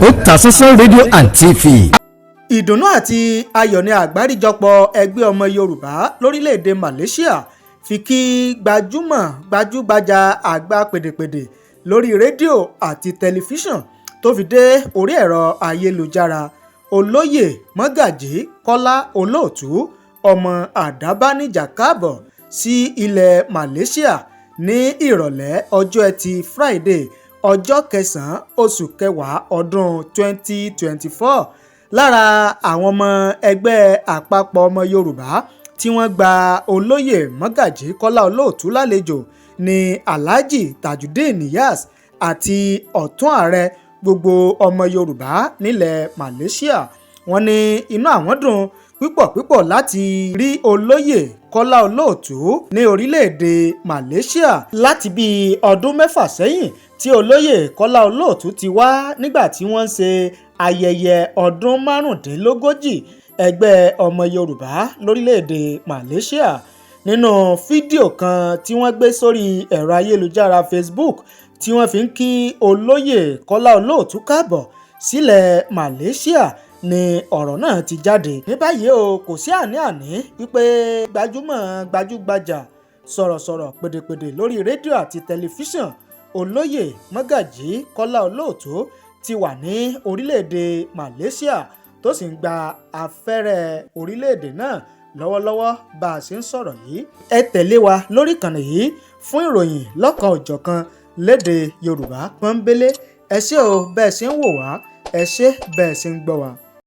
Otasansan rédíò and TV. Ìdùnnú àti ayọ̀ ní àgbáríjọpọ̀ ẹgbẹ́ ọmọ Yorùbá lórílẹ̀‐èdè Malaysia fi kí gbajúmọ̀ gbajúgbajà àgbà pèdèpèdè lórí rédíò àti tẹlifíṣàn tó fi dé orí ẹ̀rọ ayélujára, Olóyè Mọ́gàjí Kọ́lá Olóòtú ọmọ Àdábánijà, káàbọ̀ sí ilẹ̀ Malaysia ní ìrọ̀lẹ́ ọjọ́ Etí Friday, ọjọ́ kẹsàn-án oṣù kẹwàá ọdún 2024. Lára àwọn ọmọ ẹgbẹ́ àpapọ̀ ọmọ Yorùbá tí wọ́n gba Olóyè Mọ́gàjí Kọ́lá Olóòtú lálejò ní Alhaji Tajudeen Niyas àti ọ̀tún ààrẹ gbogbo ọmọ Yorùbá nílẹ̀ Malaysia. Wọ́n ní inú àwọn dùn púpọ̀ púpọ̀ láti rí Olóyè Kọ́lá Olóòtú ní orílẹ̀-èdè Malaysia láti bíi ọdún 6 sẹ́yìn tí Olóyè Kọ́lá Olóòtú ti wá nígbà tí wọ́n ń ṣe ayẹyẹ ọdún 35 ẹgbẹ́ ọmọ Yorùbá lórílẹ̀-èdè Malaysia. Nínú fídíò kan tí wọ́n gbé sórí ẹ̀rọ ayélujára Facebook tí wọ́n fi ń kí Olóyè Kọ́lá Olóòtú káàbọ̀ sílẹ̀ Malaysia ni ọ̀rọ̀ náà ti jáde. Ní báyìí o, kò sí àní-àní wípé gbajúmọ̀ gbajúgbajà sọ̀rọ̀sọ̀rọ̀ pèdèpèdè lórí rédíò àti tẹlifíṣàn, Olóyè Mọ́gàjí Kọ́lá Olóòtú, ti wà ní orílẹ̀-èdè Malaysia tó sì ń gba afẹ́rẹ́ orílẹ̀-èdè náà lọ́wọ́lọ́wọ́ bá a ṣe ń sọ̀rọ̀ yìí. Ẹ tẹ̀lé wa lórí ìkànnì yìí fún ìròyìn lọ́kan òjọ̀kan lédè Yorùbá pọ́nbélé. Ẹ ṣé o bẹ́ẹ̀ ṣe ń wò wá, ẹ ṣé bẹ́ẹ̀ ṣe ń gbọ́ wa.